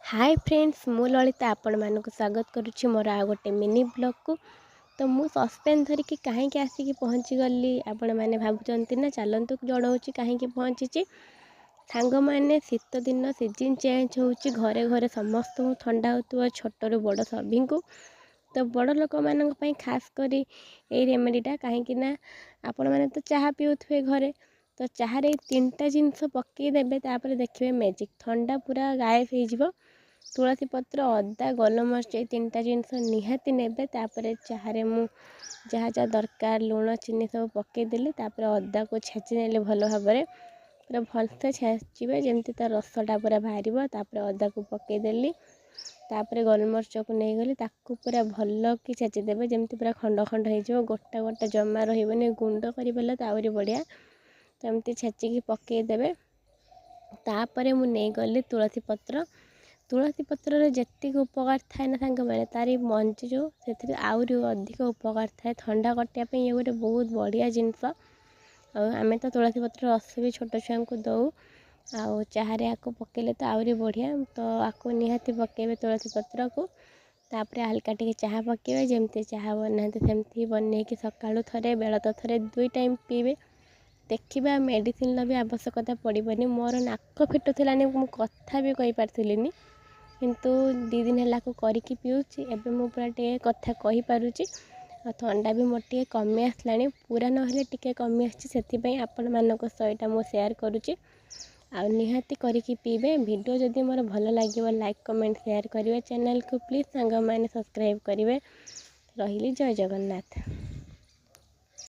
ହାଏ friends, ମୁଁ ଲଳିତା ଆପଣମାନଙ୍କୁ ସ୍ୱାଗତ କରୁଛି ମୋର ଆଉ ଗୋଟେ ମିନି ବ୍ଲଗ୍କୁ। ତ ମୁଁ ସସ୍ପେନ୍ସ ଧରିକି କାହିଁକି ଆସିକି ପହଞ୍ଚିଗଲି ଆପଣମାନେ ଭାବୁଛନ୍ତି ନା? ଚାଲନ୍ତୁ ଜଣାଉଛି କାହିଁକି ପହଞ୍ଚିଛି। ସାଙ୍ଗମାନେ, ଶୀତ ଦିନ ସିଜିନ୍ ଚେଞ୍ଜ ହେଉଛି, ଘରେ ଘରେ ସମସ୍ତଙ୍କୁ ଥଣ୍ଡା ହେଉଥିବ, ଛୋଟରୁ ବଡ଼ ସଭିଙ୍କୁ। ତ ବଡ଼ ଲୋକମାନଙ୍କ ପାଇଁ ଖାସ୍ କରି ଏଇ ରେମେଡ଼ିଟା, କାହିଁକି ନା ଆପଣମାନେ ତ ଚାହା ପିଉଥିବେ ଘରେ, ତ ଚାହାରେ ଏଇ ତିନିଟା ଜିନିଷ ପକାଇଦେବେ, ତାପରେ ଦେଖିବେ ମ୍ୟାଜିକ୍, ଥଣ୍ଡା ପୁରା ଗାୟବ ହେଇଯିବ। ତୁଳସୀ ପତ୍ର, ଅଦା, ଗୋଲମରିଚ, ଏଇ ତିନିଟା ଜିନିଷ ନିହାତି ନେବେ। ତାପରେ ଚାହାରେ ମୁଁ ଯାହା ଯାହା ଦରକାର ଲୁଣ ଚିନି ସବୁ ପକାଇଦେଲି। ତାପରେ ଅଦାକୁ ଛେଚି ନେଲି ଭଲ ଭାବରେ, ପୁରା ଭଲସେ ଛେଚିବେ ଯେମିତି ତା ରସଟା ପୁରା ବାହାରିବ। ତାପରେ ଅଦାକୁ ପକାଇଦେଲି, ତାପରେ ଗୋଲମରିଚକୁ ନେଇଗଲି, ତାକୁ ପୁରା ଭଲକି ଛେଚିଦେବେ ଯେମିତି ପୁରା ଖଣ୍ଡ ଖଣ୍ଡ ହେଇଯିବ, ଗୋଟା ଗୋଟା ଜମା ରହିବନି। ଗୁଣ୍ଡ କରିପାରିଲେ ତ ଆହୁରି ବଢ଼ିଆ। ତ ଏମିତି ଛେଚିକି ପକାଇଦେବେ। ତାପରେ ମୁଁ ନେଇଗଲି ତୁଳସୀ ପତ୍ର। ତୁଳସୀ ପତ୍ରରେ ଯେତିକି ଉପକାର ଥାଏ ନା ସାଙ୍ଗମାନେ, ତାରି ମଞ୍ଜି ଯେଉଁ ସେଥିରେ ଆହୁରି ଅଧିକ ଉପକାର ଥାଏ। ଥଣ୍ଡା କଟିବା ପାଇଁ ଇଏ ଗୋଟେ ବହୁତ ବଢ଼ିଆ ଜିନିଷ। ଆଉ ଆମେ ତ ତୁଳସୀ ପତ୍ର ରସ ବି ଛୋଟ ଛୁଆଙ୍କୁ ଦେଉ, ଆଉ ଚାହାରେ ଆକୁ ପକାଇଲେ ତ ଆହୁରି ବଢ଼ିଆ। ତ ଆକୁ ନିହାତି ପକାଇବେ ତୁଳସୀ ପତ୍ରକୁ। ତାପରେ ହାଲକା ଟିକେ ଚାହା ପକାଇବେ, ଯେମିତି ଚାହା ବନାନ୍ତି ସେମିତି ବନେଇକି ସକାଳୁ ଥରେ, ବେଳତ ଥରେ, 2 ଟାଇମ୍ ପିଇବେ। ଦେଖିବା ମେଡ଼ିସିନ୍ର ବି ଆବଶ୍ୟକତା ପଡ଼ିବନି। ମୋର ନାକ ଫିଟୁଥିଲାନି, ମୁଁ କଥା ବି କହିପାରୁଥିଲିନି, କିନ୍ତୁ 2 ଦିନ ହେଲା ଆକୁ କରିକି ପିଉଛି, ଏବେ ମୁଁ ପୁରା ଟିକେ କଥା କହିପାରୁଛି ଆଉ ଥଣ୍ଡା ବି ମୋର ଟିକେ କମି ଆସିଲାଣି। ପୁରା ନହେଲେ ଟିକେ କମି ଆସିଛି, ସେଥିପାଇଁ ଆପଣମାନଙ୍କ ସହିତ ମୁଁ ସେୟାର କରୁଛି। ଆଉ ନିହାତି କରିକି ପିଇବେ। ଭିଡ଼ିଓ ଯଦି ମୋର ଭଲ ଲାଗିବ ଲାଇକ୍, କମେଣ୍ଟ, ସେୟାର କରିବେ। ଚ୍ୟାନେଲକୁ ପ୍ଲିଜ୍ ସାଙ୍ଗମାନେ ସବସ୍କ୍ରାଇବ୍ କରିବେ। ରହିଲି, ଜୟ ଜଗନ୍ନାଥ।